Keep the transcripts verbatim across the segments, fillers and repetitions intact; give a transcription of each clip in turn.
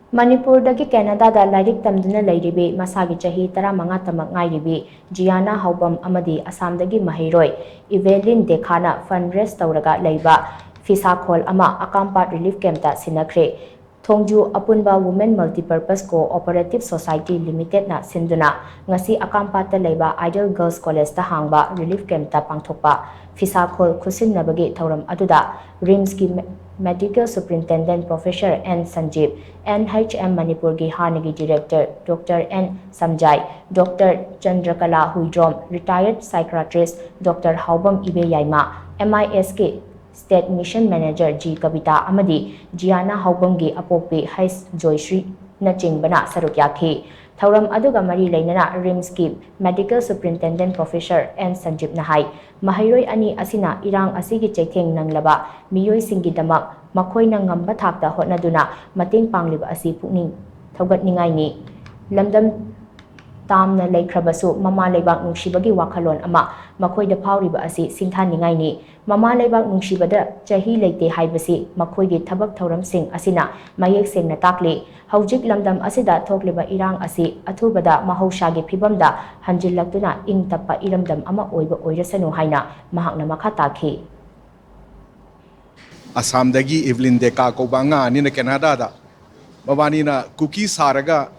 ꯃꯅꯤꯄꯨꯔꯗꯒꯤ ꯀꯦꯅꯥꯗꯥꯗ ꯂꯥꯏꯔꯤꯛ ꯇꯝꯗꯨꯅ ꯂꯩꯔꯤꯕꯤ, ꯃꯁꯥꯒꯤ ꯆꯍꯤ ꯇꯔꯥꯃꯉꯥ ꯇꯃꯛ ꯉꯥꯏꯔꯤꯕꯤ ꯖꯤꯌꯥꯅꯥ ꯍꯥꯎꯕꯝ ꯑꯃꯗꯤ ꯑꯁꯥꯝꯗꯒꯤ ꯃꯍꯩꯔꯣꯏ ꯏꯚꯦꯂꯤꯟ ꯗꯦꯈꯥꯅ ꯐꯟ ꯔꯦꯁ ꯇꯧꯔꯒ ꯂꯩꯕ ꯐꯤꯁꯥꯈꯣꯜ ꯑꯃ ꯑꯀꯥꯝꯄꯥꯠ ꯔꯤꯂꯤꯐ ꯀꯦꯝꯞꯇ ꯁꯤꯟꯅꯈ꯭ꯔꯦ꯫ ꯊꯣꯡꯖꯨ ꯑꯄꯨꯟꯕ Women Multipurpose Co-operative Society Limitedꯅ ꯁꯤꯟꯗꯨꯅ ꯉꯁꯤ ꯑꯀꯥꯝꯄꯥꯠꯇ ꯂꯩꯕ Ideal Girls Collegeꯇ ꯍꯥꯡꯕ ꯔꯤꯂꯤꯐ ꯀꯦꯝꯞꯇ ꯄꯥꯡꯊꯣꯛꯄ ꯐꯤꯁꯥꯈꯣꯜ ꯈꯨꯠꯁꯤꯟꯅꯕꯒꯤ ꯊꯧꯔꯝ ꯑꯗꯨꯗ ꯔꯤꯝꯁꯀꯤ ꯃꯦ-, Medical Superintendent Professor N Sanjib, N H M ꯃꯅꯤꯄꯨꯔꯒꯤ ꯍꯥꯟꯅꯒꯤ director doctor N Samjai, doctor Chandrakala Huidrom, retired psychiatrist doctor Haobam Ibeyaima, M I ꯑꯦꯁꯀꯤ state mission manager G Kabita ꯑꯃꯗꯤ ꯖꯤꯌꯥꯅꯥ ꯍꯥꯎꯕꯝꯒꯤ ꯑꯄꯣꯛꯄꯤ ꯍꯩꯁ ꯖꯣꯏꯁ꯭ꯔꯤꯅꯆꯤꯡꯕꯅ ꯁꯔꯨꯛ ꯌꯥꯈꯤ꯫ ꯊꯧꯔꯝ ꯑꯗꯨꯒ ꯃꯔꯤ ꯂꯩꯅꯅ ꯔꯤꯝꯁꯀꯤ ꯃꯦꯗꯤꯀꯦꯜ ꯁꯨꯄ꯭ꯔꯤꯟꯇꯦꯟꯗꯦꯟꯠ ꯄ꯭ꯔꯣꯐꯦꯁꯔ ꯑꯦꯟ ꯁꯟꯖꯤꯞꯅ ꯍꯥꯏ, ꯃꯍꯩꯔꯣꯏ ꯑꯅꯤ ꯑꯁꯤꯅ ꯏꯔꯥꯡ ꯑꯁꯤꯒꯤ ꯆꯩꯊꯦꯡ ꯅꯪꯂꯕ ꯃꯤꯑꯣꯏꯁꯤꯡꯒꯤꯗꯃꯛ ꯃꯈꯣꯏꯅ ꯉꯝꯕ ꯊꯥꯛꯇ ꯍꯣꯠꯅꯗꯨꯅ ꯃꯇꯦꯡ ꯄꯥꯡꯂꯤꯕ ꯑꯁꯤ ꯄꯨꯛꯅꯤꯡ ꯊꯧꯒꯠꯅꯤꯡꯉꯥꯏꯅꯤ꯫ ꯂꯝꯗꯝ ꯇꯥꯝꯅ ꯂꯩꯈ꯭ꯔꯕꯁꯨ ꯃꯃꯥ ꯂꯩꯕꯥꯛ ꯅꯨꯡꯁꯤꯕꯒꯤ ꯋꯥꯈꯜꯂꯣꯟ ꯑꯃ ꯃꯈꯣꯏꯗ ꯐꯥꯎꯔꯤꯕ ꯑꯁꯤ ꯁꯤꯡꯊꯥꯅꯤꯡꯉꯥꯏꯅꯤ꯫ ꯃꯃꯥ ꯂꯩꯕꯥꯛ ꯅꯨꯡꯁꯤꯕꯗ ꯆꯍꯤ ꯂꯩꯇꯦ ꯍꯥꯏꯕꯁꯤ ꯃꯈꯣꯏꯒꯤ ꯊꯕꯛ ꯊꯧꯔꯝꯁꯤꯡ ꯑꯁꯤꯅ ꯃꯌꯦꯛ ꯁꯦꯡꯅ ꯇꯥꯛꯂꯤ꯫ ꯍꯧꯖꯤꯛ ꯂꯝꯗꯝ ꯑꯁꯤꯗ ꯊꯣꯛꯂꯤꯕ ꯏꯔꯥꯡ ꯑꯁꯤ ꯑꯊꯨꯕꯗ ꯃꯍꯧꯁꯥꯒꯤ ꯐꯤꯕꯝꯗ ꯍꯟꯖꯤꯜꯂꯛꯇꯨꯅ ꯏꯪ ꯇꯞꯄ ꯏꯔꯝꯗꯝ ꯑꯃ ꯑꯣꯏꯕ ꯑꯣꯏꯔꯁꯅꯨ ꯍꯥꯏꯅ ꯃꯍꯥꯛꯅ ꯃꯈꯥ ꯇꯥꯈꯤ꯫ ꯑꯁꯥꯝꯗꯒꯤ ꯏꯚꯂꯤꯟ ꯗꯦꯀꯥ ꯀꯧꯕ ꯑꯉꯥꯡ ꯑꯅꯤꯅ ꯀꯦꯅꯥꯗꯥꯗ ꯃꯕꯥꯅꯤꯅ ꯀꯨꯀꯤ ꯁꯥꯔꯒ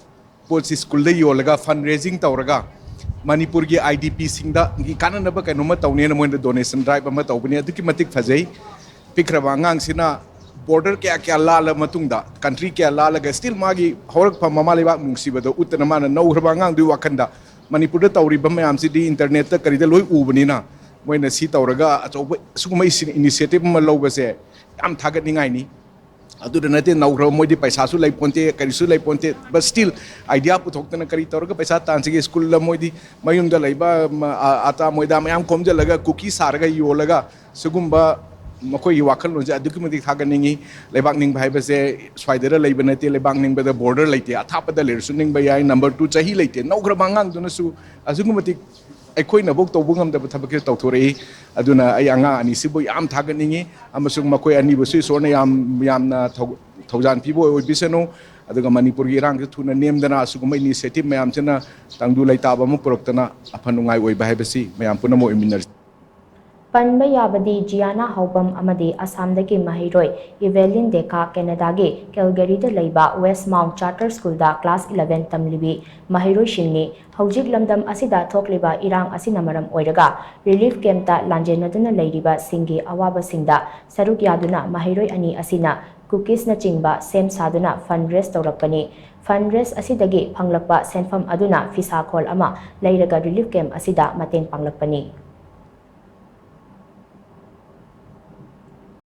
ꯄꯣꯠꯁꯤ ꯁ꯭ꯀꯨꯜꯗ ꯌꯣꯜꯂꯒ ꯐꯟ ꯔꯦꯖꯤꯡ ꯇꯧꯔꯒ ꯃꯅꯤꯄꯨꯔꯒꯤ ꯑꯥꯏ ꯗꯤ ꯄꯤꯁꯤꯡꯗ ꯀꯥꯟꯅꯅꯕ ꯀꯩꯅꯣꯝꯃ ꯇꯧꯅꯦꯅ ꯃꯣꯏꯅ ꯗꯣꯅꯦꯁꯟ ꯗ꯭ꯔꯥꯏꯕ ꯑꯃ ꯇꯧꯕꯅꯤ꯫ ꯑꯗꯨꯛꯀꯤ ꯃꯇꯤꯛ ꯐꯖꯩ꯫ ꯄꯤꯛꯈ꯭ꯔꯕ ꯑꯉꯥꯡꯁꯤꯅ ꯕꯣꯔꯗꯔ ꯀꯌꯥ ꯀꯌꯥ ꯂꯥꯜꯂ ꯃꯇꯨꯡꯗ, ꯀꯟꯇ꯭ꯔꯤ ꯀꯌꯥ ꯂꯥꯜꯂꯒ ꯁ꯭ꯇꯤꯜ ꯃꯥꯒꯤ ꯍꯧꯔꯛꯐꯝ ꯃꯃꯥ ꯂꯩꯕꯥꯛ ꯅꯨꯡꯁꯤꯕꯗꯣ ꯎꯠꯇꯅ ꯃꯥꯅ ꯅꯧꯈ꯭ꯔꯕ ꯑꯉꯥꯡꯗꯨꯒꯤ ꯋꯥꯈꯟꯗ ꯃꯅꯤꯄꯨꯔꯗ ꯇꯧꯔꯤꯕ ꯃꯌꯥꯝꯁꯤꯗꯤ ꯏꯟꯇꯔꯅꯦꯠꯇ ꯀꯔꯤꯗ ꯂꯣꯏ ꯎꯕꯅꯤꯅ ꯃꯣꯏꯅ ꯁꯤ ꯇꯧꯔꯒ ꯑꯆꯧꯕ ꯁꯤꯒꯨꯝꯕ ꯏꯅꯤꯁꯤꯌꯦꯇꯤꯚ ꯑꯃ ꯂꯧꯕꯁꯦ ꯌꯥꯝ ꯊꯥꯒꯠꯅꯤꯡꯉꯥꯏꯅꯤ꯫ ꯑꯗꯨꯗ ꯅꯠꯇꯦ, ꯅꯧꯈ꯭ꯔꯕ ꯃꯣꯏꯗꯤ ꯄꯩꯁꯥꯁꯨ ꯂꯩꯄꯣꯟꯇꯦ, ꯀꯔꯤꯁꯨ ꯂꯩꯄꯣꯟꯇꯦ, but still idea ꯄꯨꯊꯣꯛꯇꯅ ꯀꯔꯤ ꯇꯧꯔꯒ ꯄꯩꯁꯥ ꯇꯥꯟꯁꯤꯒꯦ, ꯁ꯭ꯀꯨꯜꯗ ꯃꯣꯏꯗꯤ ꯃꯌꯨꯝꯗ ꯂꯩꯕ, ꯃ, ꯑ, ꯑꯇꯥ ꯃꯣꯏꯗꯥ ꯃꯌꯥꯝ ꯈꯣꯝꯖꯤꯜꯂꯒ ꯀꯨꯀꯤ ꯁꯥꯔꯒ ꯌꯣꯜꯂꯒ ꯁꯤꯒꯨꯝꯕ ꯃꯈꯣꯏꯒꯤ ꯋꯥꯈꯜꯂꯣꯟꯁꯦ ꯑꯗꯨꯛꯀꯤ ꯃꯇꯤꯛ ꯊꯥꯒꯠꯅꯤꯡꯉꯤ꯫ ꯂꯩꯕꯥꯛ ꯅꯤꯡꯕ ꯍꯥꯏꯕꯁꯦ ꯁ꯭ꯋꯥꯏꯗꯔ ꯂꯩꯕ ꯅꯠꯇꯦ, ꯂꯩꯕꯥꯛ ꯅꯤꯡꯕꯗ ꯕꯣꯔꯗꯔ ꯂꯩꯇꯦ, ꯑꯊꯥꯞꯄꯗ ꯂꯩꯔꯁꯨ ꯅꯤꯡꯕ ꯌꯥꯏ꯫ ꯅꯝꯕꯔ ꯇꯨ, ꯆꯍꯤ ꯂꯩꯇꯦ꯫ ꯅꯧꯈ꯭ꯔꯕ ꯑꯉꯥꯡꯗꯨꯅꯁꯨ ꯑꯁꯨꯛꯀꯤ ꯃꯇꯤꯛ ꯑꯩꯈꯣꯏꯅꯐꯧ ꯇꯧꯕ ꯉꯝꯗꯕ ꯊꯕꯛꯁꯦ ꯇꯧꯊꯣꯔꯛꯏ꯫ ꯑꯗꯨꯅ ꯑꯩ ꯑꯉꯥꯡ ꯑꯅꯤꯁꯤꯕꯨ ꯌꯥꯝ ꯊꯥꯒꯠꯅꯤꯡꯉꯤ, ꯑꯃꯁꯨꯡ ꯃꯈꯣꯏ ꯑꯅꯤꯕꯨꯁꯨ ꯏꯁꯣꯔꯅ ꯌꯥꯝ, ꯌꯥꯝꯅ ꯊꯧ-, ꯊꯧꯖꯥꯟ ꯄꯤꯕ ꯑꯣꯏꯕꯤꯁꯅꯨ꯫ ꯑꯗꯨꯒ ꯃꯅꯤꯄꯨꯔꯒꯤ ꯏꯔꯥꯡꯁꯤ ꯊꯨꯅ ꯅꯦꯝꯗꯅ ꯑꯁꯤꯒꯨꯝꯕ initiative ꯃꯌꯥꯝꯁꯤꯅ ꯇꯪꯗꯨ ꯂꯩꯇꯥꯕ ꯑꯃ ꯄꯨꯔꯛꯇꯅ ꯑꯐ ꯅꯨꯡꯉꯥꯏ ꯑꯣꯏꯕ ꯍꯥꯏꯕꯁꯤ ꯃꯌꯥꯝ ꯄꯨꯝꯅꯃꯛ ꯑꯣꯏꯃꯤꯟꯅꯔꯁꯤ꯫ ꯄꯟꯕ ꯌꯥꯕꯗꯤ ꯖꯤꯌꯥꯅꯥ ꯍꯥꯎꯕꯝ ꯑꯃꯗꯤ ꯑꯁꯥꯝꯗꯒꯤ ꯃꯍꯩꯔꯣꯏ ꯏꯚꯦꯂꯤꯟ ꯗꯦꯀꯥ ꯀꯦꯅꯦꯗꯥꯒꯤ ꯀꯦꯜꯒꯔꯤꯗ ꯂꯩꯕ ꯋꯦꯁ ꯃꯥꯎꯟ ꯆꯥꯔꯇꯔ ꯁ꯭ꯀꯨꯜꯗ ꯀ꯭ꯂꯥꯁ eleven ꯇꯝꯂꯤꯕꯤ ꯃꯍꯩꯔꯣꯏꯁꯤꯡꯅꯤ꯫ ꯍꯧꯖꯤꯛ ꯂꯝꯗꯝ ꯑꯁꯤꯗ ꯊꯣꯛꯂꯤꯕ ꯏꯔꯥꯡ ꯑꯁꯤꯅ ꯃꯔꯝ ꯑꯣꯏꯔꯒ ꯔꯤꯂꯤꯐ ꯀꯦꯝꯞꯇ ꯂꯥꯟꯖꯦꯟꯅꯗꯨꯅ ꯂꯩꯔꯤꯕꯁꯤꯡꯒꯤ ꯑꯋꯥꯕꯁꯤꯡꯗ ꯁꯔꯨꯛ ꯌꯥꯗꯨꯅ ꯃꯍꯩꯔꯣꯏ ꯑꯅꯤ ꯑꯁꯤꯅ ꯀꯨꯀꯤꯁꯅꯆꯤꯡꯕ ꯁꯦꯝ ꯁꯥꯗꯨꯅ ꯐꯟ ꯔꯦꯁ ꯇꯧꯔꯛꯄꯅꯤ꯫ ꯐꯟ ꯔꯦꯁ ꯑꯁꯤꯗꯒꯤ ꯐꯪꯂꯛꯄ ꯁꯦꯟꯐꯝ ꯑꯗꯨꯅ ꯐꯤꯁꯥꯈꯣꯜ ꯑꯃ ꯂꯩꯔꯒ ꯔꯤꯂꯤꯐ ꯀꯦꯝꯞ ꯑꯁꯤꯗ ꯃꯇꯦꯡ ꯄꯥꯡꯂꯛꯄꯅꯤ꯫